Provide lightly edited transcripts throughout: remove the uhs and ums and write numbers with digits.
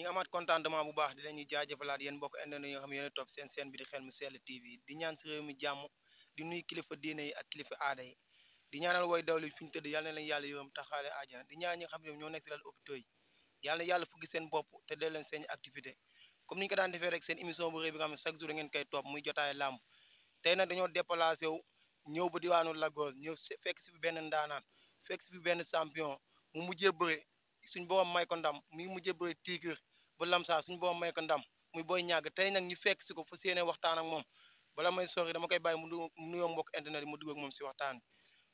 ñi nga amaat contentement bu baax di leen ñuy jaajëfalaat yéen mbokk internet yi nga xam ne yéen a topp seen bi di Xel Mu Sell TV di ñaan si réew mi jàmm di nuyu kilifa diine yi ak kilifa aada yi di ñaanal way dawli fi ñu tëdd yàlla na leen yàlla yërëm taxaale àjjana di ñaan ñi nga xam ne ñoo nekk si lal hôpitaux yi yàlla na yàlla fuggi seen bopp te dee leen seen activité comme ni ñu ko daan defee rek seen émission bu rëy bi nga xam ne chaque jour da ngeen koy topp muy jotaay làmb tey nag dañoo déplacé wu ñëw ba diwaanu Lagos ñëw fekk si bi benn ndaanaan fekk si bi benn champion mu mujjee bëre suñ boobam may ko ndam muy mujjee bëre Tigre bu Lamsa suñu boobam may ko ndam muy Boy Niang tey nag ñu fekk si ko fa séenee waxtaan ak moom bala may sori dama koy bàyyi mu nuyoo mbokk internet yi mu dugg ak moom si waxtaan bi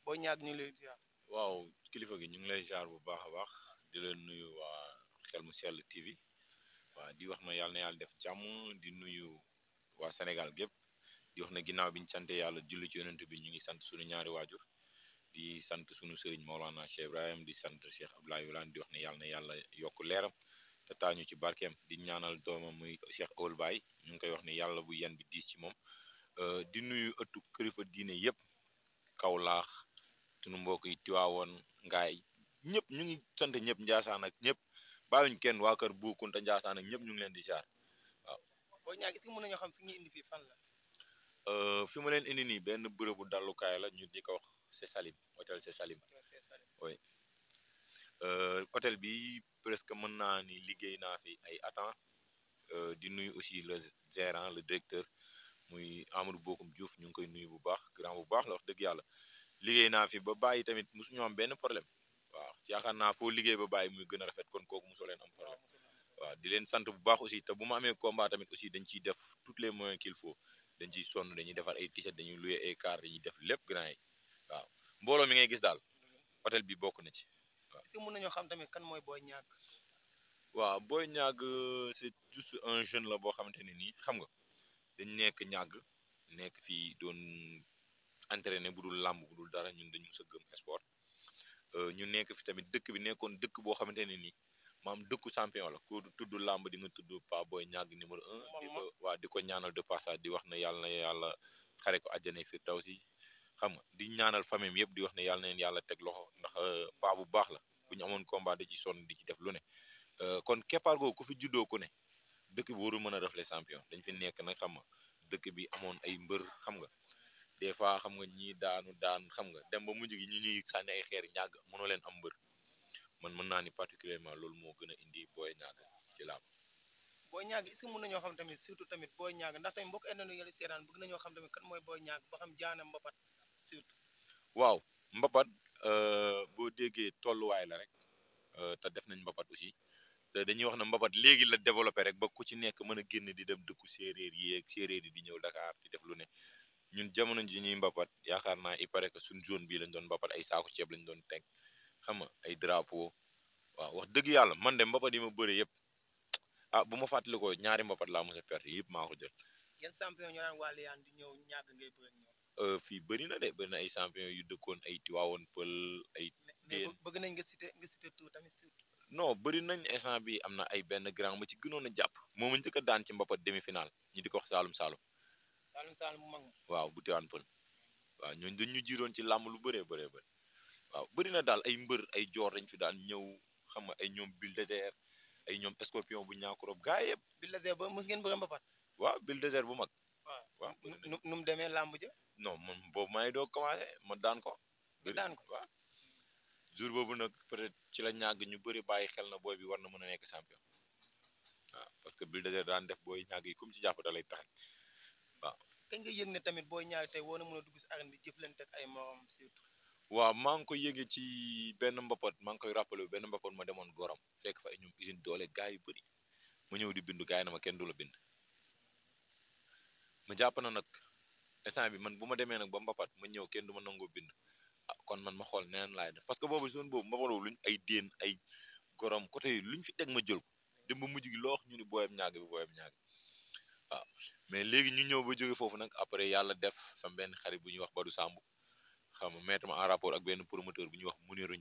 Boy Niang ñu ngi lay ziar. waaw kilifa gi ñu ngi lay ziar bu baax a baax di leen nuyu waa Xel Mu Sell TV waaw di wax na yàlla def jàmm di nuyu waa Sénégal gépp di wax na ginnaaw bi ñu sant yàlla julli ci yonent bi ñu ngi sant suñu ñaari waajur di sant suñu sëriñ Maolana Cheikh Ibrahim di sant Cheikh Abdoulaye Wilane di wax ne yàlla yokk leeram te taañu ci barkeem di ñaanal doomam muy Cheikh Oul Baye ñu ngi koy wax ne yàlla bu yen bi diis ci moom di nuyu ëttu kilifa diine yëpp Kawlaax sunu mbokk yi Tiwaawoon Ngaay ñëpp ñu ngi sant ñëpp Njaasaan ak ñëpp bàyyuñ kenn waa kër Bu Kunta Njaasaan ak ñëpp ñu ngi leen di ziar waaw. Boy Niang est-ce que mën nañoo xam fi ñu indi fii fan la. fi ma leen indi nii benn bërëbu dallukaay la ñu di ko wax c'est Salim hôtel c'est Salim oui hôtel bi presque mën naa ni liggéey naa fi ay attends di nuyu aussi le gérant le directeur muy Amadou Bokum Diouf ñu ngi koy nuyu bu baax grand bu baax la wax dëgg yàlla liggéey naa fi ba bàyyi tamit mosuñu am benn problème waaw yaakaar naa foo liggéey ba bàyyi muy gën a rafet kon kooku mosoo leen am problème waaw di leen sant bu baax aussi te bu ma amee combat tamit aussi dañ ciy def tous les moyens qu'il faut dañ ciy sonn dañuy defar ay t-shirt dañuy louer ay car dañuy def lépp grand yi waaw mbooloo mi ngay gis daal hôtel bi bokk na ci waaw. est-ce que mën nañoo xam tamit kan mooy Boy Niang. waaw Boy Niang c'est juste un jeune la boo xamante ne nii xam nga dañ nekk ñàgg nekk fii doon entraîné bu dul làmb bu dul dara ñun dañu mës a gëm sport ñu nekk fi tamit dëkk bi nekkoon dëkk boo xamante ne nii maam dëkku champion la ku tudd làmb di nga tudd Pa Boy Niang numéro 1 di ko waa di ko ñaanal de passage di wax ne yàlla xare ko àjjana firdawsi xam nga di ñaanal famille yëpp di wax ne yàlla na leen yàlla teg loxo ndax pa bu baax la bu ñu amoon combat da ci sonn di ci def lu ne kon keppaar googu ku fi juddoo ku ne dëkk bi warul mën a reflet champion dañ fi nekk nag xam nga dëkk bi amoon ay mbër xam nga des fois xam nga ñii daan xam nga dem ba mujj gi ñu ñuy sànni ay xeer ñàgg mënoo leen am mbër man mën naa ni particulièrement loolu moo gën a indi Boy Niang ci làmb. Boy Niang est-ce que mën nañoo xam tamit surtout tamit Boy Niang ndax tamit mbokk internet yi seetaan bëgg nañoo xam tamit kan mooy Boy Niang ba xam jaana mbapat surtout. waaw mbapat boo déggee tolluwaay la rek te def nañ mbapat aussi te dañuy wax na mbapat léegi la développé rek ba ku ci nekk mën a génn di dem dëkku séeréer yi ak séeréer yi di ñëw Dakar di def lu ne ñun jamono ji ñuy mbapat yaakaar naa il paraît que suñ zone bii lañ doon mbapat ay saaku ceeb lañ doon teg xam nga ay drapeau waaw wax dëgg yàlla man de mbapat yi ma bëre yëpp bu ma fàttalikoo ñaari mbapat laa mos a perte yëpp maa ko jël. yan champion ñoo daan wàlliyaan di ñëw ñàgg ngay bëre ñoom. fii bëri na de bëri na ay champion yu dëkkoon ay Tiwaawoon Pël ay. mais bëgg nañ nga cité tout tamit surtout. non bëri nañ instant bi am na ay benn grand ma ci gënoon a jàpp moom a njëkk a daan ci mbapat demi-finale ñu di ko wax Saalum Saalum. Saalum mu mag ma. waaw bu Tiwaan Pël waaw ñooñu dañ ñu jiiroon ci làmb lu bëree bëri waaw bëri na daal ay mbër ay joor dañ fi daan ñëw xam nga ay ñoom Bulldozer ay ñoom Scorpion bu ñaakurob gaa yëpp. Bulldozer ba mës ngeen bëre mbapat. waaw Bulldozer bu mag. waaw nu mu demee làmb ja. non man boobu maa ngi doog commencé ma daan ko. daan ko waaw jour boobu nag peut-être ci la ñàgg ñu bëri bàyyi xel na booy bi war na mën a nekk champion waaw parce que Bulldozer daan def booy ñàgg yi comme ci jàpp da lay tax waaw. kañ nga yëg ne tamit Boy Niang tey woo na mën a dugg si arène bi jëflante ak ay morom surtout. waaw maa ngi koy yëgee ci benn mbapat maa ngi koy rappelé benn mbapat ma demoon Gorom fekk fa ay ñoom usine doole gars yu bëri ma ñëw di bindu gars yi na ma kenn du la bind ma jàpp na nag instant bi man bu ma demee nag ba mbapat ma ñëw kenn du ma nangoo bind kon man ma xool neneen laay def parce que boobu zone boobu mbapat boobu luñ ay déen ay Gorom côté yi luñ fi teg ma jël ko dem ba mujj gi loo wax ñu ni booyam ñaag bi waaw mais léegi ñu ñëw ba jóge foofu nag après yàlla def sam benn xarit bu ñuy wax Badou Samb xam nga mettre ma en rapport ak benn promoteur bu ñuy wax Muniru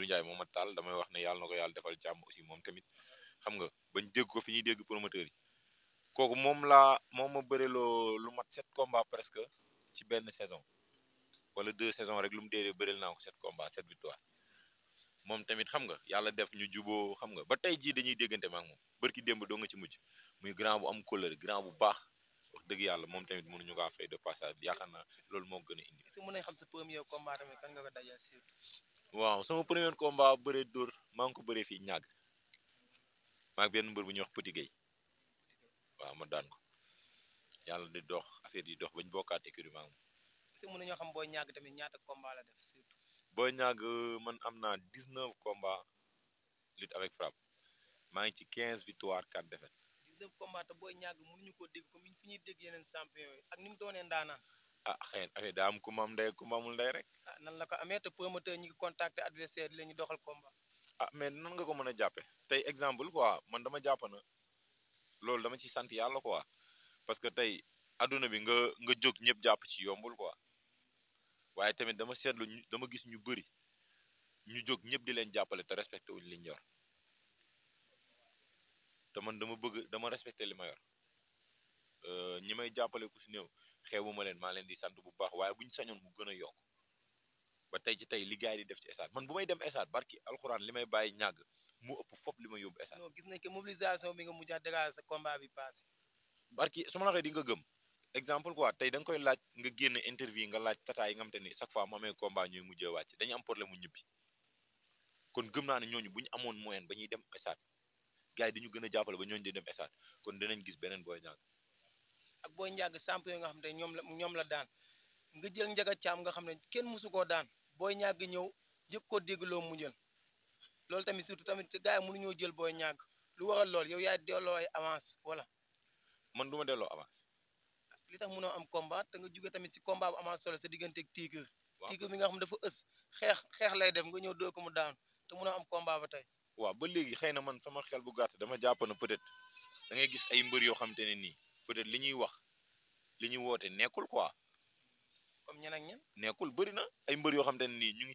Ndiaye moom ma taal damay wax ne yàlla na ko yàlla defal jàmm aussi moom tamit xam nga bañ dégg ko fi ñuy dégg promoteur yi kooku moom ma bëreloo lu mat 7 combats presque ci benn saison wala 2 saisons rek lu mu dee bëreel naa ko 7 combats 7 victoires moom tamit xam nga yàlla def ñu juboo xam nga ba tey jii dañuy déggante ma ak moom bërki démb doo nga ci mujj muy grand bu am couleur grand bu baax wax dëgg yàlla moom tamit mënuñu kaa fay de passage yaakaar naa loolu moo gën a indi. est-ce que mën nañ xam sa premier combat tamit kan nga ko dajal surtout. waaw sama premier combat bëree dóor maa ngi ko bëree fii ñàgg maag benn mbër bu ñuy wax Petit Gueye waaw ma daan ko yàlla di dox affaire yi dox bañ bokkaat écurie maa ngi. est-ce que mën nañoo xam Boy Niang tamit ñaata combat la def surtout. Boy Niang man am naa 19 combats lutte avec frappe maa ngi ci 15 victoires 4 défaites. 19 combat te Boy Niang mënuñu koo dégg comme fi ñuy dégg yeneen champion yi ak ni mu doonee ndaanaan. ah xëy na affaire daa am ku ma am ndey ku ma amul ndey rek. ah nan la ko amee te promoteur ñi ngi contacter adversaire di la ñu doxal combat. ah mais nan nga ko mën a jàppe tey exemple quoi man dama jàpp na loolu dama ci sant yàlla quoi parce que tey adduna bi nga jóg ñëpp jàpp ci yombul quoi waaye tamit dama seetlu dama gis ñu bëri ñu jóg ñëpp di leen jàppale te respecté wuñ liñ yor te man dama respecté li ma yor ñi may jàppale ku si néew xeebuma leen maa leen di sant bu baax waaye buñ sañoon mu gën a yokk ba tey ci tey li gars yi di def ci stade man bu may dem stade barki alxuraan li may bàyyi ñàgg mu ëpp fop li may yóbbu stade. non gis nañ que mobilisation bi nga mujj a dégager sa combat bi passé. barki su ma la waxee di nga gëm exemple quoi tey da nga koy laaj nga génn interview nga laaj tata yi nga xam te ni chaque fois mu amee combat ñooy mujjee wàcc dañuy am problème mu ñibbi kon gëm naa ne ñooñu bu ñu amoon moyen ba ñuy dem stade gars yi dañu gën a jàppale ba ñooñu di dem stade kon dinañ gis beneen Boy Niang. ak Boy Niang champion nga xam ne ñoom la daan nga jël Ndiaga Thiam nga xam ne kenn mësu koo daan Boy Niang ñëw jëkk koo déggloo mu jël loolu tamit surtout tamit gars yi mënuñoo jël Boy Niang lu waral lool yow yaay delloo ay avance wala. man du ma delloo avance. li tax mënoo am combat te nga jóge tamit ci combat bu avance solo sa diggante ak Tigre. waaw Tigre mi nga xam dafa xeex lay def nga ñëw doo ko mu daan te mënoo am combat ba tey. waaw ba léegi xëy na man sama xel bu gàtt dama jàpp na peut-être da ngay gis ay mbër yoo xam te ne nii peut-être li ñuy wax li ñuy woote nekkul quoi. comme ñan ak ñan. nekkul bëri na ay mbër yoo xam te ne nii ñu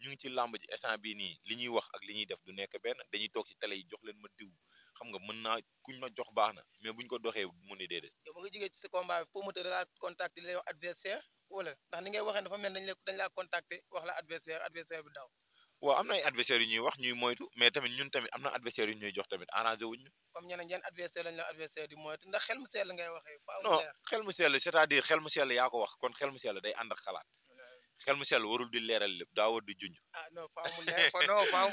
ngi ci làmb ji instant bii nii li ñuy wax ak li ñuy def du nekk benn dañuy toog ci télé yi jox leen ma diw xam nga mën naa kuñ ma jox baax na mais buñ ko doxee mu ne déedéet. yow ba nga jógee ci sa combat bi promoteur da laa contacter li lay wax adversaire wala ndax ni ngay waxee dafa mel dañ laa contacter wax la adversaire bi daw. waaw am na ay adversaires yu ñuy wax ñuy moytu mais tamit ñun tamit am na adversaires yu ñuy jox tamit arrangé wuñ ñu. comme ñeneen adversaire lañ la adversaire di moytu ndax xel mu sell ngay waxee. non xel mu sell c'est-à-dire xel mu sell yaa ko wax kon xel mu sell day ànd ak xalaat xel mu sell warul di leeral lépp daa war di junj. ah non faaw mu leer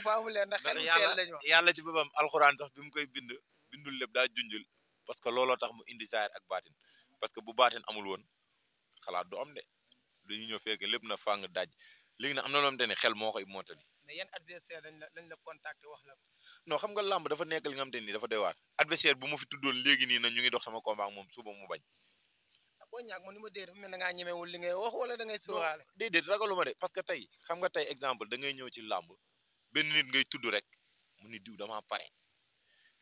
faaw mu leer ndax xel mu sell lañ wax. yàlla ci boppam alxuraan sax bi mu koy bindul lépp daa junjul parce que looloo tax mu indi zaahir ak baatin parce que bu baatin amul woon xalaat du am de lu ñu ñëw fekk lépp na fàng daaj léegi nag am na loo xamante ne xel moo koy mottali. mais yan adversaire lañ la contacter wax la ko. non xam nga làmb dafa nekk li nga xamante ni dafa doy waar adversaire bu ma fi tuddoon léegi nii na ñu ngi dox sama combat ak moom suba mu bañ. Boy Niang man ni ma dee dafa mel na ngaa ñemewul li ngay wax wala da ngay sóoraale. déedéet ragaluma de parce que tey xam nga tey exemple da ngay ñëw ci làmb benn nit ngay tudd rek mu ni diw damaa pare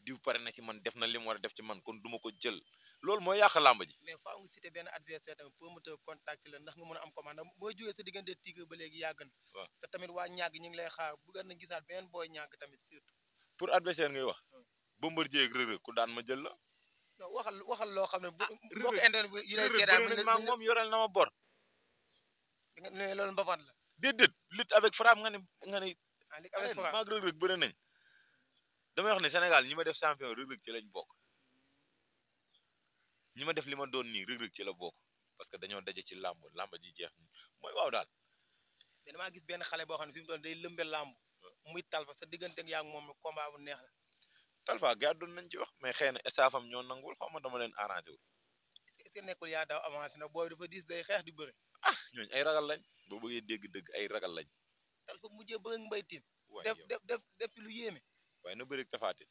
diw pare na ci man def na li mu war a def ci man kon duma ko jël loolu mooy yàq làmb ji. mais faaw nga cité benn adversaire tamit promoteur contact la ndax nga mën a am commande boo jógee sa diggante Tigre ba léegi yàgg na. waaw te tamit waa ñàgg ñu ngi lay xaar bëgg na gisaat beneen Boy Niang tamit surtout. pour adversaire ngay wax. Bombardier ak Reug Reug ku daan ma jël la. non waxal loo xam ne. mbokk internet bi yi lay seetaan moom yorel na ma bor. ne loolu mbapat la. déedéet lutte avec frappe nga ne. ah lutte avec frappe maag Reug Reug bëri nañ. damay wax ne Sénégal ñi ma def champion Reug Reug ci lañ bokk. ñi ma def li ma doon nii Reug Reug ci la bokk parce que dañoo daje ci làmb ji jeex mooy waaw daal. mais damaa gis benn xale boo xam ne fi mu doon day lëmbe làmb muy Talfa sa diggante ak yaa ngi moom combat bu neex la. Talfa gars doon nañ ci wax mais xëy na staffam ñoo nangul xaw ma dama leen arrangé wul. est-ce que nekkul yaa daaw avancé na booy dafa diis day xeex di bëri. ah ñooñu ay ragal lañ boo bëggee dégg-dëgg ay ragal lañ. Talfa mujjee bëri Mbaye Tine. waaye def lu yéeme. waaye na bëri ak Tapha Tine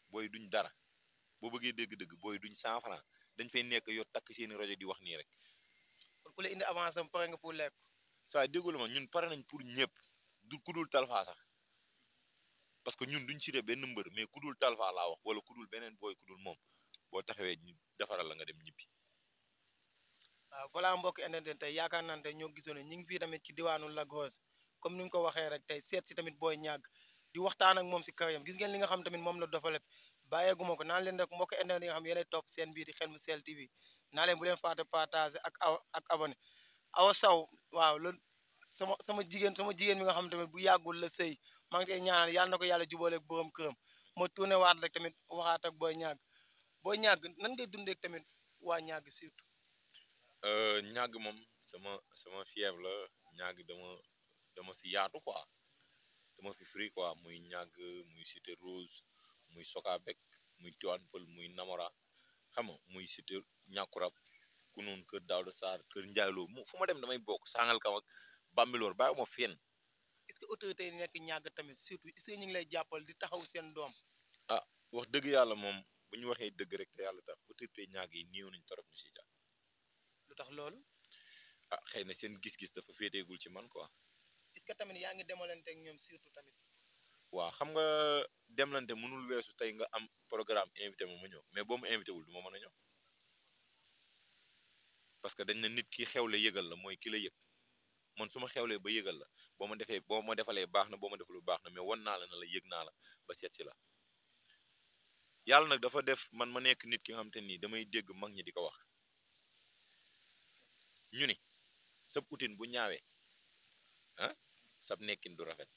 booy duñ dara boo bëggee dégg-dëgg booy duñ 100 francs dañ fay nekk yoo takk seeni rajo di wax nii rek. kon ku la indi avancé am pare nga pour lekk. saa déggul ma ñun pare nañ pour ñëpp du ku dul Talfa sax parce que ñun duñ cité benn mbër mais ku dul Talfa laa wax wala ku dul beneen booy ku dul moom boo taxawee ñu defaral la nga dem ñibbi. waaw voilà mbokk internet tey yaakaar naa ne tey ñoo gisoon ne ñu ngi fii tamit ci diwaanu Lagos comme ni ñu ko waxee rek tey seet si tamit Boy Niang di waxtaan ak moom si kawam gis ngeen li nga xam tamit moom la développé bàyyeeguma ko naan leen rek mbokk internet yi nga xam yéenay topp seen bii di Xel Mu Sell TV naa leen bu leen fàtte partager ak abonné Awa Sow waaw loolu sama jigéen mi nga xam tamit bu yàggul la sëy maa ngi koy ñaanal yàlla na ko yàlla jubaleeg borom këram ma tourné waat rek tamit waxaat ak booy ñàgg nan ngay dundee tamit waa ñàgg surtout. ñàgg moom sama fièvre la ñàgg dama fi yaatu quoi dama fi free quoi muy ñàgg muy cité rose muy Sokabek muy Tivaouane Peulh muy Namora xam nga muy cité ñàkkurab ku noonu kër Daouda Sarr kër Ndiayloo fu ma dem damay bokk sangal kam ak Bambilor bàyyi ma fenn. est-ce que autorité yi nekk ñàgg tamit surtout est-ce que ñu ngi lay jàppal di taxaw seen doom. ah wax dëgg yàlla moom bu ñu waxee dëgg rek te yàlla tax autorité ñàgg yi néew nañ torop ñu si jàpp. lu tax loolu. ah xëy na seen gis-gis dafa féeteegul ci man quoi. est-ce que tamit yaa ngi demalante ak ñoom surtout tamit. waaw xam nga demlante mënul weesu tey nga am programme invité ma ñëw mais boo ma invité wul du ma mën a ñëw parce que dañ na nit ki xewle yëgal la mooy ki la yëg man su ma xewlee ba yëgal la boo ma defalee baax na boo ma defalul baax na mais won naa la na la yëg naa la ba seet si la yàlla nag dafa def man ma nekk nit ki nga xam te nii damay dégg mag ñi di ko wax ñu ni sab utin bu ñaawee ah sab nekkin du rafet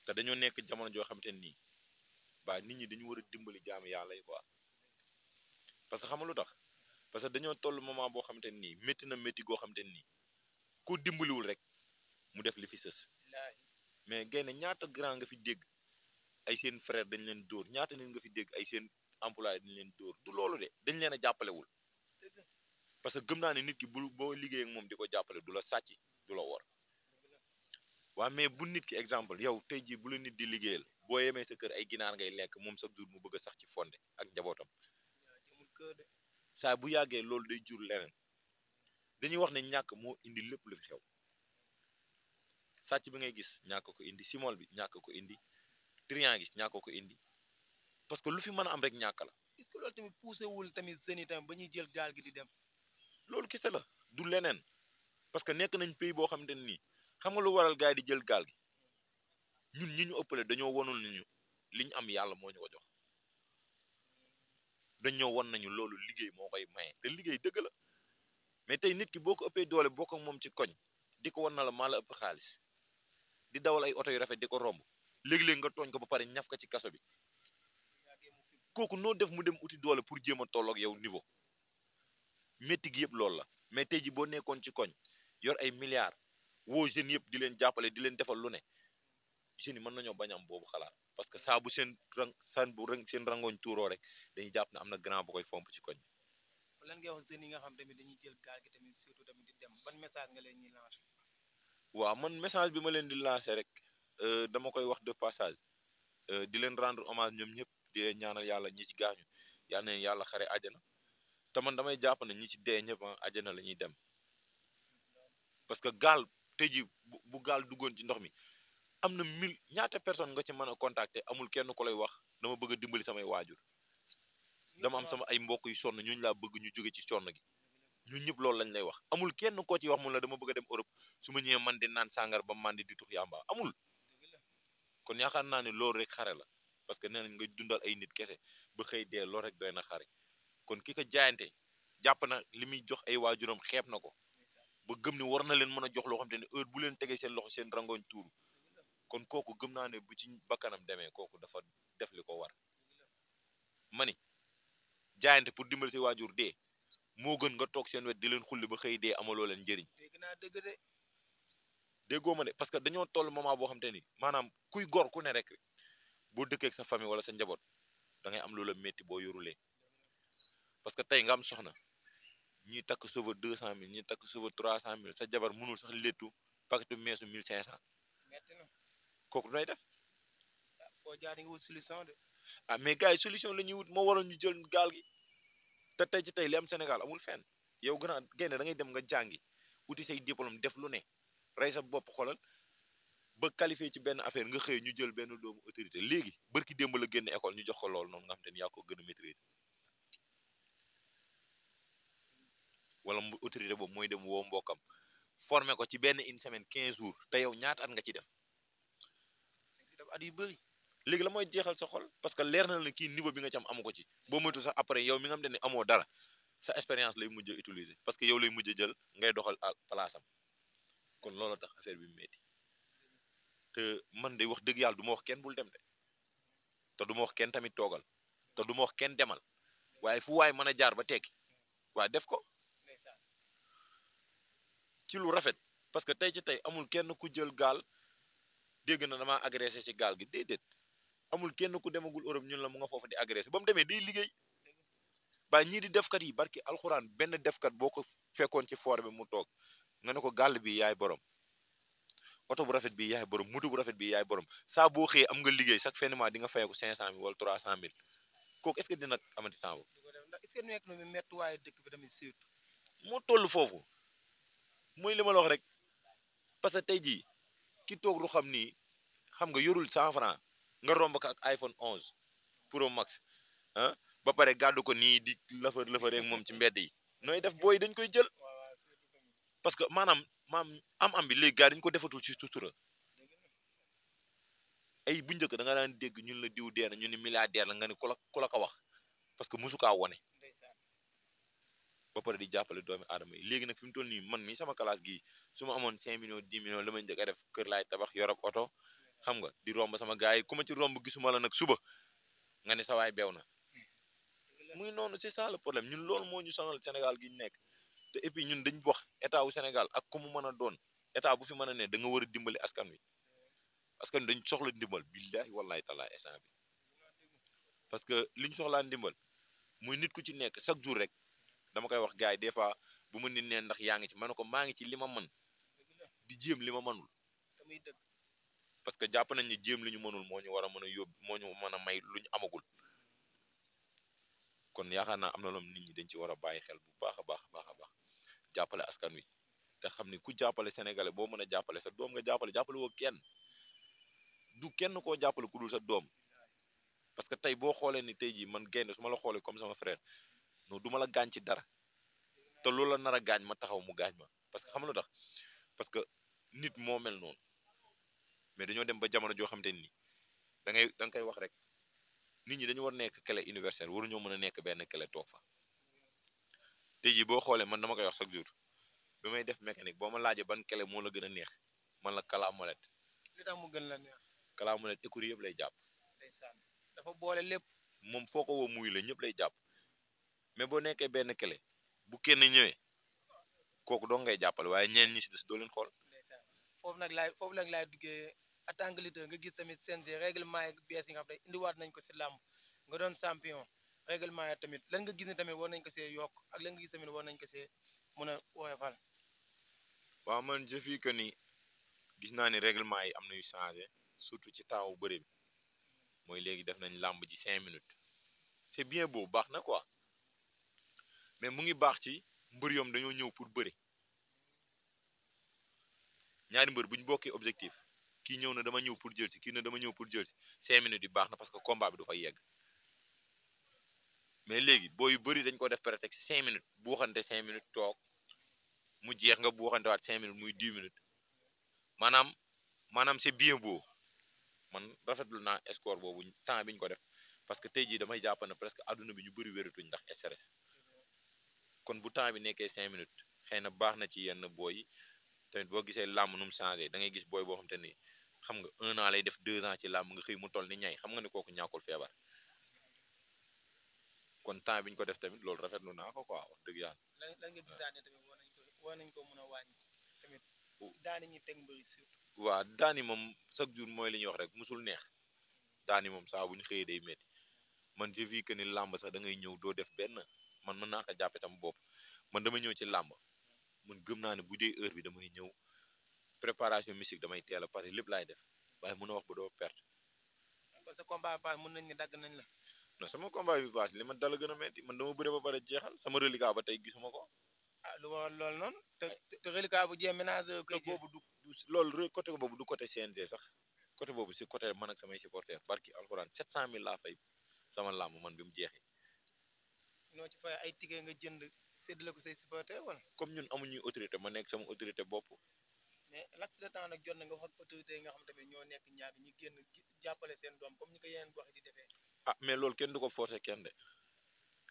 te dañoo nekk jamono joo xamante nii ba nit ñi dañu war a dimbali jaamu yàlla yi quoi parce que xam nga lu tax parce que dañoo toll moment boo xamante nii métti na métti goo xamante nii ku dimbaliwul rek mu def li fi sës mais gaynde ñaata grand nga fi dégg ay seen frère dañ leen dóor ñaata nit nga fi dégg ay seen employé dañ leen dóor du loolu de dañ leen a jàppalewul parce que gëm naa ne nit ki boo liggéey ak moom di ko jàppale du la sàcc du la wor waaw mais bu nit ki exemple yow tey jii bu la nit di liggéeyal boo yemee sa kër ay ginaar ngay lekk moom chaque jour mu bëgg a sax ci fonde ak njabootam saa bu yàggee loolu day jur leneen dañuy wax ne ñàkk moo indi lépp lu fi xew sàcc bi ngay gis ñàkk ko indi simol bi ñàkk ko indi trian gis ñàkk ko indi parce que lu fi mën a am rek ñàkk la. est-ce que loolu tamit poussé wul tamit jeunes yi tamit ba ñuy jël gaal gi di dem. loolu kese la du leneen parce que nekk nañ pays boo xamante ne nii xam nga lu waral gars yi di jël gaal gi ñun ñi ñu ëppale dañoo wonul nañu li ñu am yàlla moo ñu ko jox dañoo won nañu loolu liggéey moo koy maye te liggéey dëgg la mais tey nit ki boo ko ëppee doole bokk ak moom ci koñ di ko won na la maa la ëpp xaalis di dawal ay oto yu rafet di ko romb léegi-léegi nga tooñ ko ba pare ñaf ko ci kaso bi kooku noo def mu dem uti doole pour jéem a toll ak yow niveau métti gi yëpp loolu la mais tey ji boo nekkoon ci koñ yor ay milliards woo jeunes yëpp di leen jàppale di leen defal lu ne jeunes yi mën nañoo bañ am boobu xalaat parce que saa bu seen seen rangoñ tuuroo rek dañuy jàpp ne am na grand bu koy fomp ci koñ bi. lan ngay wax jeunes yi nga xam tamit dañuy jël gaal gi tamit surtout tamit di dem ban message nga leen ñuy lancer. waaw man message bi ma leen di lancer rek dama koy wax de passage di leen rendre hommage ñoom ñëpp di leen ñaanal yàlla ñi ci gaañu yal na yàlla xare àjjana te man damay jàpp ne ñi ci dee ñëpp àjjana la ñuy dem parce que gaal tey ji bu gaal duggoon ci ndox mi am na ñaata personne nga ci mën a contacter amul kenn ku lay wax dama bëgg a dimbali samay waajur dama am sama ay mbokk yu sonn ñooñu laa bëgg ñu jóge ci sonn gi ñun ñëpp loolu lañ lay wax amul kenn koo ci wax mun la dama bëgg a dem Europe su ma ñëwee man di naan sàngar ba man di tux yàmba amul kon yaakaar naa ne loolu rek xare la parce que nee nañ nga dundal ay nit kese ba xëy dee loolu rek doy na xare kon ki ko jaayante jàpp na li muy jox ay waajuram xeeb na ko ba gëm ni war na leen mën a jox loo xam te ne heure bu leen tegee seen loxo seen rangoñ tuuru kon kooku gëm naa ne bu ci bakkanam demee kooku dafa def li ko war mani jaayante pour dimbali say waajur dee moo gën nga toog seen wet di leen xulli ba xëy dee amaloo leen njëriñ déggoo ma de parce que dañoo toll moment boo xam te ni maanaam kuy gor ku ne rek boo dëkkee ak sa famille wala sa njaboot da ngay am loola métti boo yorulee parce que tey nga am soxna ñi takk cheveux 200 000 ñi takk cheveux 300 000 sa jabar mënul sax léttu paquetu meesu 1500 kooku doy def foo jaar nga wut solution de. ah mais gars yi solution la ñuy wut moo waroon ñu jël gaal gi te tey ci tey li am Sénégal amul fenn yow gën a génne da ngay dem nga jàngi uti say diplôme def lu ne rey sa bopp xolal ba qualifié ci benn affaire nga xëy ñu jël benn doomu autorité léegi barki démb la génn école ñu jox ko loolu noonu nga xam te ni yaa ko gën a maîtriser wala autorité boobu mooy dem woo mbokkam formé ko ci benn une semaine 15 jours te yow ñaata at nga ci def at yu bëri léegi la mooy jeexal sa xol parce que leer na la kii niveau bi nga ci am amu ko ci boo moytu sax après yow mi nga xam te ne amoo dara sa expérience lay mujj a utiliser parce que yow lay mujj a jël ngay doxal place am kon loolu tax affaire bi metti te man de wax dëgg yàlla du ma wax kenn bul dem de te du ma wax kenn tamit toogal te du ma wax kenn demal waaye fu waay mën a jaar ba tekki waaye def ko ci lu rafet parce que tey ci tey amul kenn ku jël gaal dégg na damaa agressé ci gaal gi déedéet amul kenn ku demagul Europe ñun la mu nga foofu di agressé ba mu demee day liggéey ba ñii di defkat yi barki alxuraan benn defkat boo ko fekkoon ci foor bi mu toog nga ne ko gàll bi yaay borom oto bu rafet bi yaay borom moto bu rafet bi yaay borom saa boo xëyee am nga liggéey chaque fin de mois di nga fayeeku 500 000 wala 300 000 kooku est-ce que dina amati temps boobu. ndax est-ce que nekk na mi méttiwaayu dëkk bi tamit surtout. moo toll foofu mooy li ma la wax rek parce que tey jii ki toog lu xam ni xam nga yorul 100 francs nga romb ko ak iPhone 11 Pro Max ah ba pare gàddu ko nii di lëfër rek moom ci mbedd yi nooy def booy dañ koy jël parce que maanaam am bi léegi gars dañu ko defatul ci sutura ay bu njëkk da nga daan dégg ñun la diw dee na ñu ni milliardaire la nga ni ku la ko wax parce que musu kaa wone ba pare di jàppale doomi aadama yi léegi nag fi mu toll nii man mii sama classe gii su ma amoon 5 millions 10 millions la may njëkk a def kër laay tabax yorob oto xam nga di romb sama gars yi ku ma ci romb gisuma la nag suba nga ne sa waay beew na muy noonu c'est ça le problème ñun loolu moo ñu sonal Sénégal gi ñu nekk te et puis ñun dañ wax état wu Sénégal ak ku mu mën a doon état bu fi mën a ne da nga war a dimbali askan wi askan wi dañ soxla ndimbal billahi wallahi taala instant bi parce que li ñu soxlaa ndimbal muy nit ku ci nekk chaque jour rek dama koy wax gars yi des fois bu ma nit nee ndax yaa ngi ci ma ne ko maa ngi ci li ma mën di jéem li ma mënul parce que jàpp nañ ni jéem li ñu mënul moo ñu war a mën a yóbbu moo ñu mën a may lu ñu amagul kon yaakaar naa am na loom nit ñi dañ ci war a bàyyi xel bu baax a baax a baax jàppale askan wi te xam ni ku jàppale sénégalais boo mën a jàppale sa doom nga jàppale woo kenn du kenn koo jàppale ku dul sa doom parce que tey boo xoolee ni tey jii man gaynde su ma la xoolee comme sama frère non du ma la gaañ ci dara te loolu la nar a gaañ ma taxaw mu gaañ ma parce que xam nga lu tax parce que nit moo mel noonu mais dañoo dem ba jamono joo xamante ni da nga koy wax rek nit ñi dañu war nekk clé universelle waruñoo mën a nekk benn clé toog fa tey jii boo xoolee man dama koy wax chaque jour bi may def mécanique boo ma laajee ban clé moo la gën a neex man la kala molette li tax mu gën la neex kala molette écurie yëpp lay jàpp ndeysaan dafa boole lépp moom foo ko woo muy la ñëpp lay jàpp mais boo nekkee benn clé bu kenn ñëwee kooku doo ngay jàppale waaye ñeen ñi si des doo leen xool foofu nag laay duggee en tant que leader nga gis tamit CNG règlement yi bees yi nga xam ne indiwaat nañ ko si làmb nga doon champion règlement yi tamit lan nga gis ne tamit war nañ ko see yokk ak lan nga gis tamit war nañ ko see mën a woyofal. waaw man je vis que ni gis naa ni règlement yi am na yu changé surtout ci temps wu bëri bi mooy léegi def nañ làmb ji 5 minutes c'est bien beau baax na quoi mais mu ngi baax ci mbër yoom dañoo ñëw pour bëri ñaari mbër bu ñu bokkee objectif kii ñëw na dama ñëw pour jël si kii na dama ñëw pour jël si 5 minutes yi baax na parce que combat bi du fay yegg mais léegi boo yu bëri dañ ko def prétexte 5 minutes bu waxante 5 minutes toog mu jeex nga bu waxante waat 5 minutes muy 10 minutes maanaam c'est bien beau man rafetlu naa score boobu temps bi ñu ko def parce que tey jii damay jàpp ne presque adduna bi ñu bëri wératuñ ndax stress kon bu temps bi nekkee 5 minutes xëy na baax na ci yenn booy yi tamit boo gisee làmb nu mu changé da ngay gis booy boo xam te ni xam nga 1 an lay def 2 ans ci làmb nga xëy mu toll ni ñay xam nga ne kooku ñàkkul feebar kon temps bi ñu ko def tamit loolu rafetlu naa ko quoi wax dëgg yàlla. lan nga gisaat ne tamit war nañ ko mën a wàññi tamit daani ñi teg mbëri surtout. waaw daani moom chaque jour mooy li ñuy wax rek musul neex daani moom saa bu ñu xëyee day métti man je vis que ni làmb sax da ngay ñëw doo def benn man mën naa ko jàppe sama bopp man dama ñëw ci làmb man gëm naa ne bu dee heure bi damay ñëw préparation musique damay teel a pare lépp laay def waaye mën a wax ba doo perte. parce que combat pass mën nañ ni dagg nañ la. non sama combat bi pass li ma dala gën a metti man dama bëre ba pare jeexal sama reliquat ba tey gisuma ko. ah lu waral loolu noonu te reliquat bu jee ménage te boobu du loolu côté boobu du côté CNG sax côté boobu si côté man ak samay supporters barki alxuraan 700000 laa fay sama làmb man bi mu jeexee. noo ci fay ay ticket nga jënd séddale ko say supporters wala. comme ñun amuñuy autorité ma nekk sama autorité bopp. mais laps de temps nag jot na nga wax ak autorité yi nga xam tamit ñoo nekk ñaar ñi génn jàppale seen doom comme ni ko yeneen gox di defee. ah mais loolu kenn du ko forcer kenn de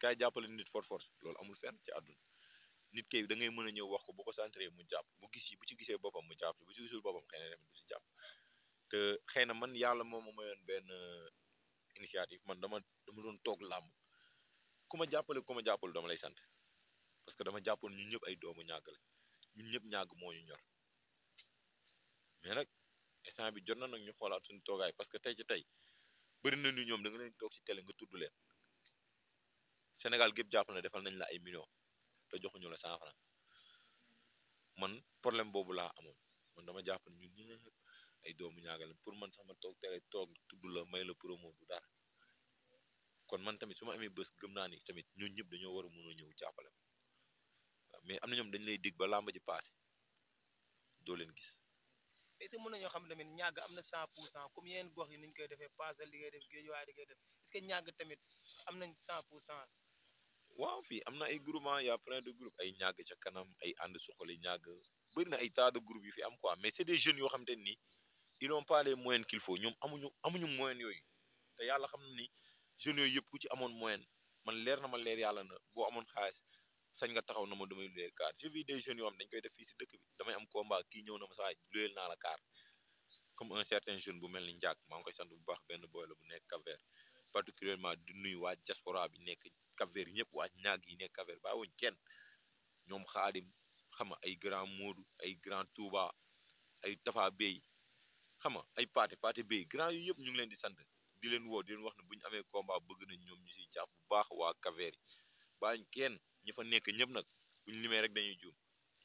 kaay jàppale nit force loolu amul fenn ci àdduna nit kay da ngay mën a ñëw wax ko bu ko centré mu jàpp bu ci gisee boppam mu jàpp bu ci gisul boppam xëy na tamit du si jàpp te xëy na man yàlla moo ma mayoon benn initiative man dama doon toog làmb ku ma jàppale dama lay sant parce que dama jàppoon ñun ñëpp ay doomu ñàgg la ñun ñëpp ñàgg moo ñu ñor mais nag instant bi jot na nag ñu xoolaat suñu toogaay parce que tey ci tey bëri na ni ñoom da nga leen toog ci télé nga tudd leen Sénégal gépp jàpp na defal nañ la ay millions te joxuñu la 100 francs man problème boobu laa amoon man dama jàpp ne ñun ñëpp ay doomu ñaagal pour man sax ma toog télé toog tudd la may la promo du dara kon man tamit su ma amee bés gëm naa ni tamit ñun ñëpp dañoo war a mën a ñëw jàppale waaw mais am na ñoom dañ lay dig ba làmb ji passé doo leen gis. est-ce que mën nañoo xam tamit ñàgg am na 100% comme yeneen gox yi ni ñu koy defee passé li ngay def géej waaye li ngay def est-ce que ñàgg tamit am nañ 100%. waaw fii am na ay groupement y a plein de groupes ay ñàgg ca kanam ay ànd suqali ñàgg bëri na ay tas de groupes yu fi am quoi mais c'est des jeunes yoo xam te ni ils n'ont pas les moyens qu'il faut ñoom amuñu moyens yooyu te yàlla xam na ni jeunes yooyu yëpp ku ci amoon moyen man leer na ma leer yàlla na boo amoon xaalis sañ nga taxaw na ma damay luyeel kaar je vis des jeunes yoo xam dañ koy def fii si dëkk bi damay am combat kii ñëw na ma saa luyeel naa la kaar comme un certain jeune bu mel ni Ndiak maa ngi koy sant bu baax benn boy la bu nekk Cap-Vert particulièrement di nuyu waa diaspora bi nekk Cap-Vert ñëpp waa ñaag yi nekk Cap-Vert baa wuñ kenn ñoom xaadim xam nga ay grand Modou ay grand Touba ay Tafa Bey xam nga ay Paate Bey grand yu yëpp ñu ngi leen di sant di leen woo di leen wax ne bu ñu amee combat bëgg nañ ñoom ñu siy jàpp bu baax waa Cap-Vert yi baa ñu kenn ñi fa nekk ñëpp nag buñu limee rek dañuy juum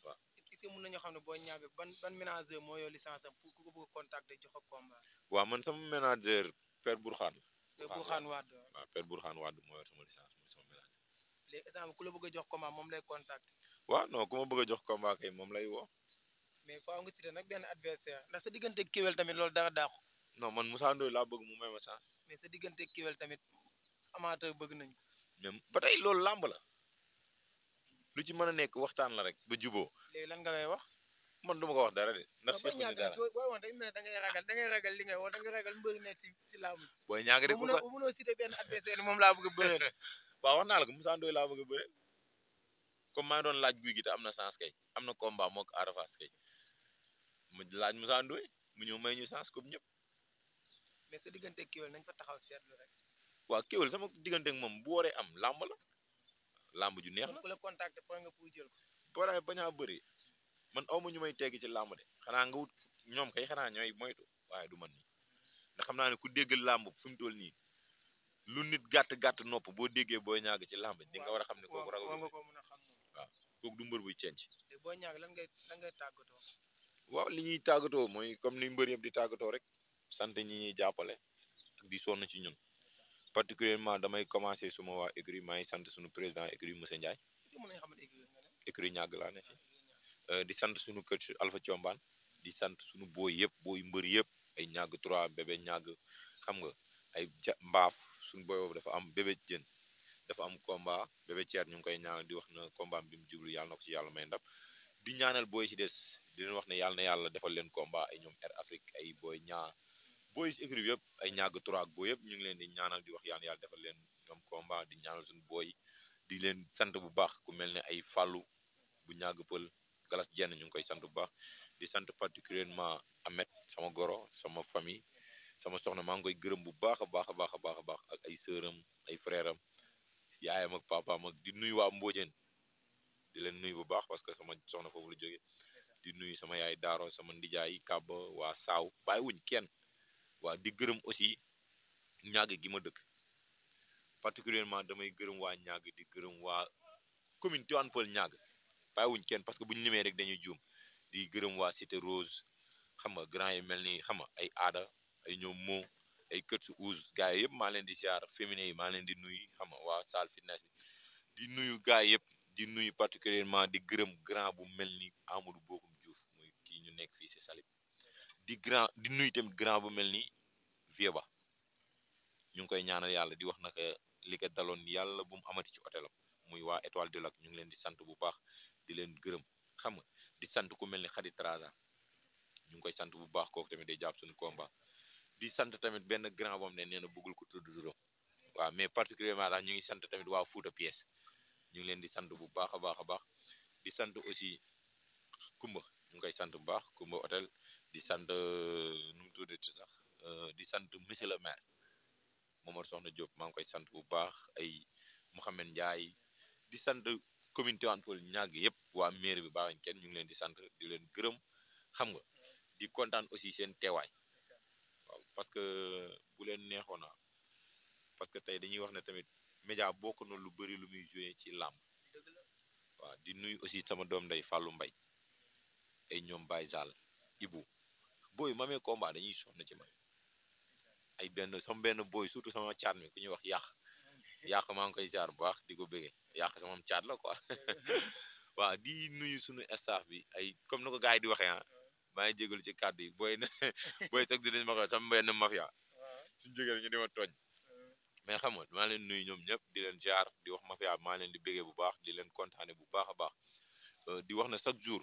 waaw. est-ce que mën nañoo xam ne boo ñàgg ban ménageur moo yor licence am pour ku ko bëgg a contacter jox ko combat. waaw man sama ménageur Père Bourkhane. Bourkhane Wade waaw Père Bourkhane Wade moo yor sama licence mooy sama ménageur. léegi exemple ku la bëgg a jox combat moom lay contacter. waaw non ku ma bëgg a jox combat kay moom lay woo. mais faaw nga cité nag benn adversaire ndax sa diggante Kewel tamit loolu dara dàqu. non man Moussa Ndoye laa bëgg mu may ma chance. mais sa diggante Kewel tamit amateur bëgg nañ ko. même ba tey loolu làmb la lu ci mën a nekk waxtaan la rek ba juboo. léegi lan nga koy wax. man du ma ko wax dara de. ndax sequ ñu dara booy woon day mel ne da ngay ragal li ngay wax da ngay ragal mbër nekk si làmb. booy ñaaga de bu ko mënoo cité benn adversaire moom laa bëgg a bëre. waaw wax naa la ko Moussa Ndoye laa bëgg a bëre comme maa ngi doon laaj guy gi te am na chance kay am na combat mook Ada Fass kay mu laaj Moussa Ndoye mu ñëw may ñu chance comme ñëpp. mais sa diggante Kewel nañ fa taxaw seetlu rek. waaw Kewel sama diggante ak moom bu waree am làmb la làmb ju neex la. ku la contacter point nga pour jël ko. boraay bañ a bëri man aw ma ñu may teggi ci làmb de xanaa nga wut ñoom kay xanaa ñooy moytu waaye du man nii ndax xam naa ne ku dégg làmb fi mu toll nii lu nit gàtt nopp boo déggee booy ñaag ci làmb di nga war a xam ne kooku ragal nga ko mën a xam waaw kooku du mbër buy cenc. te booy ñaag lan ngay tàggatoo. waaw li ñuy tàggatoo mooy comme ni mbër yëpp di tàggatoo rek sant ñi ñuy jàppale ak di sonn ci ñun particulièrement damay commencé suma waa écurie maa ngi sant suñu président écurie monsieur Ndiaye. écurie ñàgg laa ne fi di sant suñu coach Alpha Thiombane di sant suñu booy yëpp booy mbër yëpp ay ñàgg 3 bébé ñàgg xam nga ay mbaaf suñu booy boobu dafa am bébé jën dafa am combat bébé Thier ñu ngi koy ñaanal di wax na combat bi mu jublu yàlla na ko ci yàlla may ndam di ñaanal booy ci des di leen wax ne yàlla na yàlla defal leen combat ay ñoom Air Afrique ay booy ñaar booy si écurie yëpp ay ñàgg 3 ak booy yëpp ñu ngi leen di ñaanal di wax yàlla defal leen ñoom combat di ñaanal suñu booy di leen sant bu baax ku mel ne ay fàllu bu ñàgg pël galas jenn ñu ngi koy sant bu baax di sant particulièrement Ahmed sama goro sama famille sama soxna maa ngi koy gërëm bu baax a baax a baax a baax a baax ak ay sëram ay frère am yaayam ak papaam ak di nuyu waa Mbodiène di leen nuyu bu baax parce que sama soxna foofu la jóge di nuyu sama yaay daaro sama ndijaay kàbb waa saaw bàyyi wuñ kenn waa di gërëm aussi ñàgg gi ma dëkk particulièrement damay gërëm waa ñàgg di gërëm waa commune Tivaouane Peulh ñàgg bàyyi wuñ kenn parce que bu ñu limee rek dañuy juum di gërëm waa Cité Rose xam nga grand yi mel ni xam nga ay aada ay ñoom moo ay kër su ouz gars yi yëpp maa leen di siyaar féminin yi maa leen di nuyu xam nga waa salle fitness bi di nuyu gars yëpp di nuyu particulièrement di gërëm grand bu mel ni Amadou Bokum Diouf muy kii ñu nekk fii si Salib di nuyu tamit grand bu mel ni Vieba ñu ngi koy ñaanal yàlla di wax naka li ko daloon yàlla bu mu amati ci hôtelam muy waa Étoile du Lac ñu ngi leen di sant bu baax di leen gërëm xam nga di sant ku mel ni Khady Traza ñu ngi koy sant bu baax kooku tamit day jàpp suñu combat di sant tamit benn grand boom ne nee na bëggul ko tudd turam waaw mais particulièrement daal ñu ngi sant tamit waa Fouta Pièce ñu ngi leen di sant bu baax a baax a baax di sant aussi Kumba ñu ngi koy sant bu baax Kumba hôtel di sant nu mu tuddati sax di sant monsieur le maire Momar Soxna Diop maa ngi koy sant bu baax ay Mouhamed Ndiaye di sant commune Tivaouane Peulh ñàgg yëpp waa mairie bi baaxuñ kenn ñu ngi leen di sant di leen gërëm xam nga di kontaan aussi seen teewaay waaw parce que bu leen neexoona parce que tey dañuy wax ne tamit média bokk na lu bëri lu muy joué ci làmb waaw di nuyu aussi sama doom day Fallou Mbaye ay ñoom Baye Zal Ibou booy ma amee combat dañuy sonn ci man ay sama benn booy surtout sama caat mi ku ñuy wax yàq maa ngi koy ziar bu baax di ko bëggee yàq sama caat la quoi waaw di nuyu suñu staff bi ay comme na ko gars yi di waxee ah maa ngi jégalu ci kàddu yi booy booy sax dinañ ma ko sama benn mafia suñu jógee ñu di ma tooñ mais xam nga maa leen nuyu ñoom ñëpp di leen ziar di wax mafia maa leen di bëggee bu baax di leen kontaane bu baax a baax di wax na chaque jour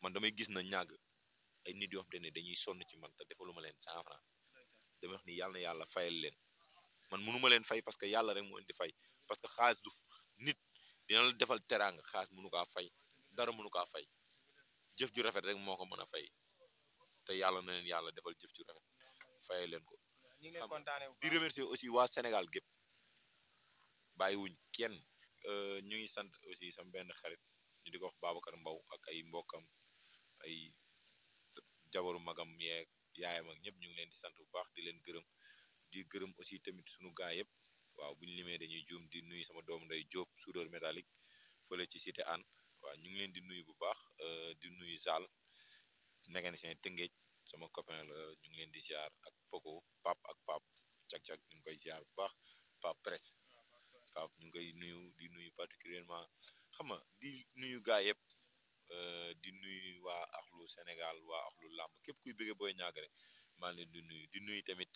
man damay gis na ñàgg ay nit yoo xam te ne dañuy sonn ci man te defaluma leen 100 francs damay wax ni yàlla na yàlla fayal leen man mënuma leen fay parce que yàlla rek moo indi fay parce que xaalis du nit dina la defal teraanga xaalis mënu kaa fay dara mënu kaa fay jëf ju rafet rek moo ko mën a fay te yàlla na leen yàlla defal jëf ju rafet fayal leen ko di remercier aussi waa Sénégal gépp bàyyiwuñ kenn ñu ngi sant aussi sama benn xarit ñu di ko wax Babacar Mbow ak ay mbokkam ay jabaru magam yeeg yaayam ak ñëpp ñu ngi leen di sant bu baax di leen gërëm di gërëm aussi tamit sunu gaay yëpp waaw bu ñu limee dañuy juum di nuyu sama doomu nday Diop soudeur métallique fële ci cité Anne waaw ñu ngi leen di nuyu bu baax di nuyu Zal mécanicien Tëngéej sama copain la ñu ngi leen di ziar ak Poco Pap ak Pap cag-cag ñu ngi koy ziar bu baax Pap presse Pap ñu ngi koy nuyu di nuyu particulièrement xam nga di nuyu gaay yëpp di nuyu waa axlu Sénégal waa axlu làmb képp kuy bëgge Boy Niang rek maa leen di nuyu tamit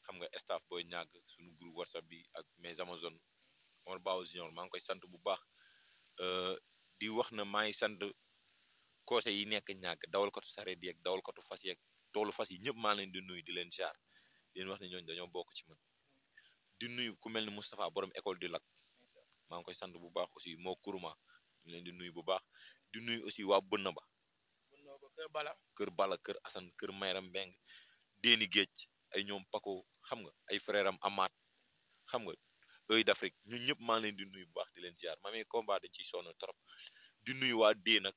xam nga staff Boy Niang suñu groupe WhatsApp bi ak mes Amazon Omar Bao Junior maa ngi koy sant bu baax di wax na maa ngi sant conseil yi nekk Niang dawalkatu sareet yeeg dawalkatu fas yeeg toolu fas yi ñëpp maa leen di nuyu di leen jaar di leen wax ne ñooñu dañoo bokk ci man di nuyu ku mel ni Moustapha borom école du lac maa ngi koy sant bu baax aussi moo kuruma ñu leen di nuyu bu baax di nuyu aussi waa bënn ba kër Bala kër Assane kër Mayram Mbeng Déni Géej ay ñoom Paco xam nga ay frère am Amaat xam nga Œil d'Afrique ñun ñëpp maa leen di nuyu bu baax di leen ziar ma amee combat dañ ciy sonn trop di nuyu waa dee nag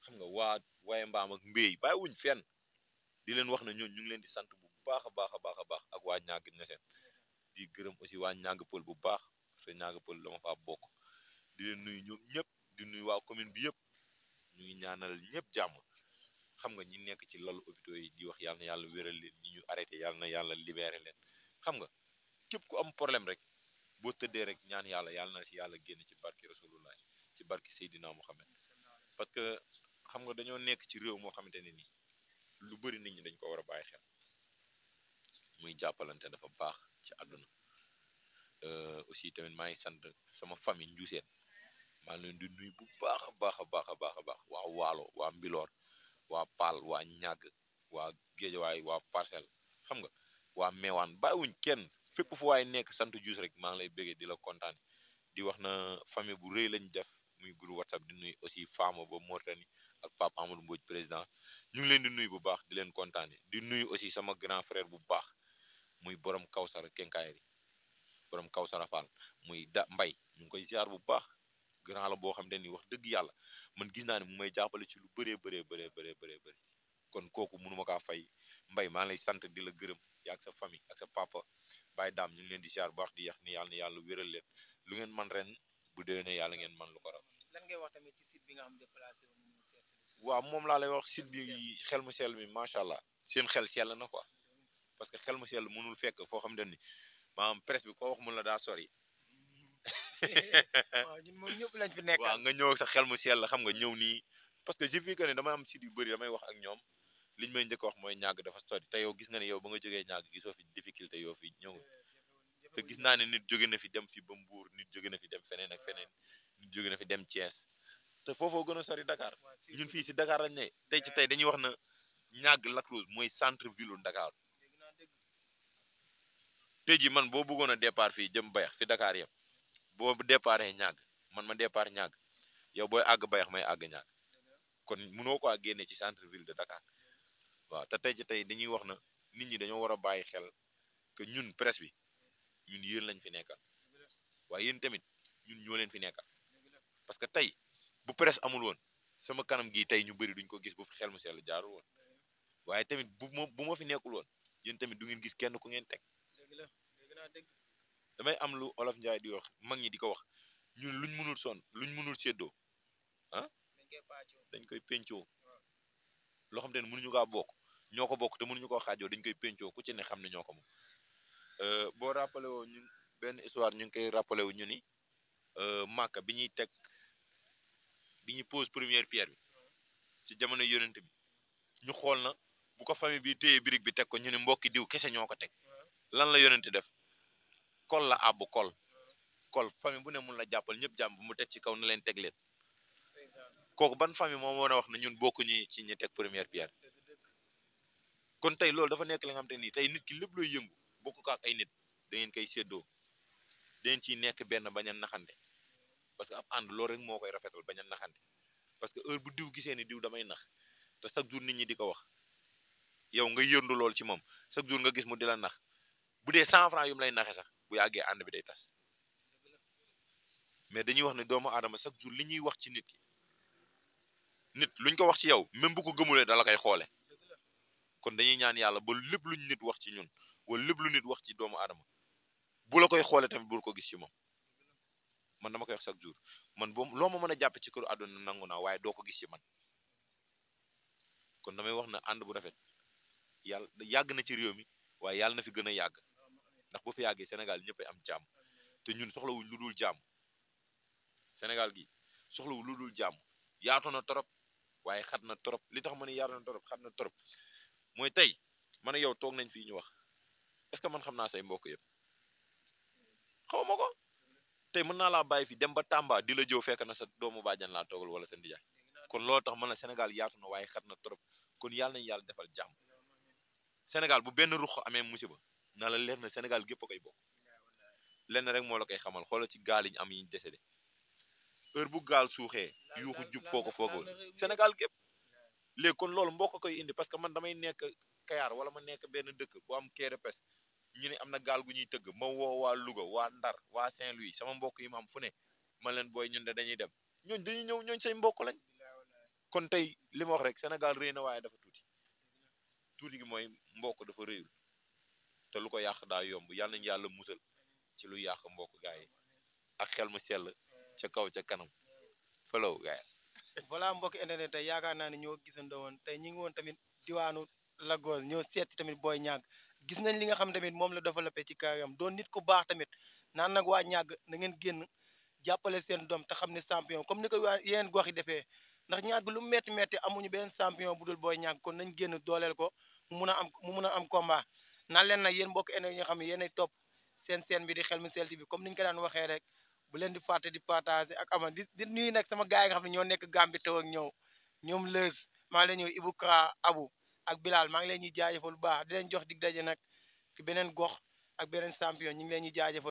xam nga waa waaye mbaam ak mbéy bàyyiwuñ fenn di leen wax ne ñoon ñu ngi leen di sant bu baax a baax a baax a baax ak waa ñàgg ñeseen di gërëm aussi waa ñàgg pël bu baax parce que ñàgg pël dama faa bokk di leen nuyu ñoom ñëpp di nuyu waa commune bi yëpp ñu ngi ñaanal ñëpp jàmm xam nga ñi nekk ci lalu hôpitaux yi di wax yàlla na yàlla wéral leen ñi ñu arrêté yàlla na yàlla libéré leen xam nga képp ku am problème rek boo tëddee rek ñaan yàlla yàlla na si yàlla génn ci barki rasulullah ci barki Seydina Muhammad parce que xam nga dañoo nekk ci réew moo xamante ne nii lu bëri nit ñi dañ ko war a bàyyi xel muy jàppalante dafa baax ci àdduna aussi tamit maa ngi sant sama famille Njuuseen maa ngi leen di nuyu bu baax a baax a baax a baax a baax waa Waalo waa Mbiloor waa Paal waa Ñàgg waa Géejawaay waa Parcelles xam nga waa Meewaan bàyyiwuñ kenn fépp fu waay nekk sant Juus rek maa ngi lay bëggee di la kontaan di wax na famille bu rëy lañ def muy groupe WhatsApp di nuyu aussi Fama ba Mortani ak Pape Amadou Mbodj président ñu ngi leen di nuyu bu baax di leen kontaane di nuyu aussi sama grand frère bu baax muy borom Kawsara Kenkaayri borom Kawsara Fall muy da mbay ñu ngi koy ziar bu baax grand la boo xam ne ni wax dëgg yàlla man gis naa ne mu may jàppale ci lu bëree bëri kon kooku mënuma kaa fay mbay maa ngi lay sant di la gërëm yaa ak sa famille ak sa papa Baye Daam ñu ngi leen di ziar bu baax di yax ni yàlla na yàlla wéral leen lu ngeen man ren bu déwénee yàlla ngeen man lu ko raw. lan ngay wax tamit ci site bi nga xam déplacé wu ñu seet waaw moom laa lay wax site bi xel mu sell mi macha allah seen xel sell na quoi parce que xel mu sell mënul fekk foo xam ne ni maanaam presse bi koo wax mun la daa sori. waaw ñun moom ñëpp lañ fi nekk. waaw nga ñëw sa xel mu sell xam nga ñëw nii parce que j'ai vu que ne damay am site yu bëri damay wax ak ñoom liñ may njëkk wax mooy ñàgg dafa sori te yow gis nga ne yow ba nga jógee ñàgg gisoo fi difficulté yoo fi ñëw te gis naa ne nit jóge na fi dem fi ba Mbour nit jóge na fi dem feneen ak feneen nit jóge na fi dem Thiès te foofoo gën a sori Dakar ñun fii si Dakar lañ ne tey ci tey dañuy wax na ñàgg Lac Rose mooy centre ville Dakar tey ji man boo bëggoon a départ fii jëm Bayax fi Dakar yëpp boo départee ñàgg man ma départ ñàgg yow booy àgg bayax may àgg ñaag kon mënoo ko génne ci centre ville de Dakar waaw te tey ci tey dañuy wax na nit ñi dañoo war a bàyyi xel que ñun presse bi ñun yéen lañ fi nekkal waaye yéen tamit ñun ñoo leen fi nekkal parce que tey bu presse amul woon sama kanam gii tey ñu bëri duñ ko gis bu fi xel mu sell jaarul woon waaye tamit bu ma fi nekkul woon yéen tamit du ngeen gis kenn ku ngeen teg damay am lu olof Njaay di wax mag ñi di ko wax ñun luñ mënul séddoo ah dañ koy pencoo loo xam te ne mënuñu kaa bokk ñoo ko bokk te mënuñu koo xaajoo dañ koy pencoo ku ci ne xam ne ñoo ko moom boo rappelé woo ñun benn histoire ñu ngi koy rappelé wu ñu ni Màkka bi ñuy pose première pierre bi ci jamono yonent bi ñu xool na bu ko famille bi téye birig bi teg ko ñu ne mbokki diw kese ñoo ko teg lan la yonent def kol la àbbu kol famille bu ne mun la jàppal ñëpp jàmm bu mu teg ci kaw na leen teg leen kooku ban famille moo mën a wax ne ñun bokkuñu ci ñi teg première pierre kon tey loolu dafa nekk li nga xam te nii tey nit ki lépp looy yëngu bokk ko ak ay nit da ngeen koy séddoo da ngeen ciy nekk benn bañ a naxante parce que ab ànd loolu rek moo koy rafetal bañ a naxante parce que heure bu diw gisee ni diw damay nax te chaque jour nit ñi di ko wax yow nga yërndu lool ci moom chaque jour nga gis mu di la nax bu dee 100 francs yu mu lay naxe sax bu yàggee ànd bi day tas mais dañuy wax ne doomu aadama chaque jour li ñuy wax ci nit ki nit luñ ko wax ci yow même bu ko gëmulee dala koy xoole kon dañuy ñaan yàlla ba lépp luñ nit wax ci ñun wala lépp lu nit wax ci doomu aadama bu la koy xoole tamit bul ko gis ci moom man dama koy wax chaque jour man boo loo ma mën a jàppe ci këru àdduna nangu naa waaye doo ko gis ci man kon damay wax na ànd bu rafet yàlla yàgg na ci réew mi waaye yàlla na fi gën a yàgg ndax bu fi yàggee Sénégal ñëppay am jàmm te ñun soxlawuñ lu dul jàmm Sénégal gi soxlawul lu dul jàmm yaatu na trop waaye xat na trop li tax ma ne yaatu na trop xat na trop mooy tey man yow toog nañ fii ñu wax est-ce que man xam naa say mbokk yëpp xaw ma ko tey mën naa laa bàyyi fi dem ba Tamba di la jëw fekk na sa doomu bàjjan laa toogal wala sa ndijaay kon loolu tax man la Sénégal yaatu na waaye xat na trop kon yàlla nañu yàlla defal jàmm Sénégal bu benn ruq amee musiba na la leer na Sénégal gépp a koy bokk lenn rek moo la koy xamal xoolal ci gaal yi ñu am yi ñu décédé heure bu gaal suuxee yuuxu jub foo ko foogoo Sénégal gépp léegi kon loolu mbokk koy indi parce que man damay nekk Kayar wala ma nekk benn dëkk bu am Kéré Pes ñu ne am na gaal gu ñuy tëgg ma woo waa Louga waa Ndar waa Saint-Louis sama mbokk yi ma am fu ne ma leen booy ñun de dañuy dem ñooñ dañuy ñëw ñooñ say mbokk lañ kon tey li ma wax rek Sénégal réy na waaye dafa tuuti gi mooy mbokk dafa réyul te lu ko yàq daa yomb yàlla nañu yàlla musal ci lu yàq mbokk gaay yi ak xel mu sell ca kaw ca kanam falaw gaay voilà mbokk internet tey yaakaar naa ne ñoo gisandoo woon tey ñi ngi woon tamit diwaanu Lagos ñoo seeti tamit Boy Niang gis nañ li nga xam tamit moom la développé ci carrière doon nit ku baax tamit naan nag waa ñàgg na ngeen génn jàppale seen doom te xam ne champion comme ni ko waa yeneen gox yi defee ndax ñàgg lu metti metti amuñu benn champion bu dul Boy Niang kon nañ génn dooleel ko mu mun a am combat naan leen nag yéen mbokk internet yi nga xam ne yéenay topp seen bi di Xel mu Sell TV comme niñ ko daan waxee rek bu leen di fàtte di partager ak ama di nuyu nag sama gars yi nga xam ne ñoo nekk Gambie taw ak ñoom Leuz maa ngi leen ñëw Ibou Kra Abou ak Bilal maa ngi leen ñuy jaajëfal bu baax di leen jox dig daje nag ci beneen gox ak beneen champion ñu ngi leen ñuy jaajëfal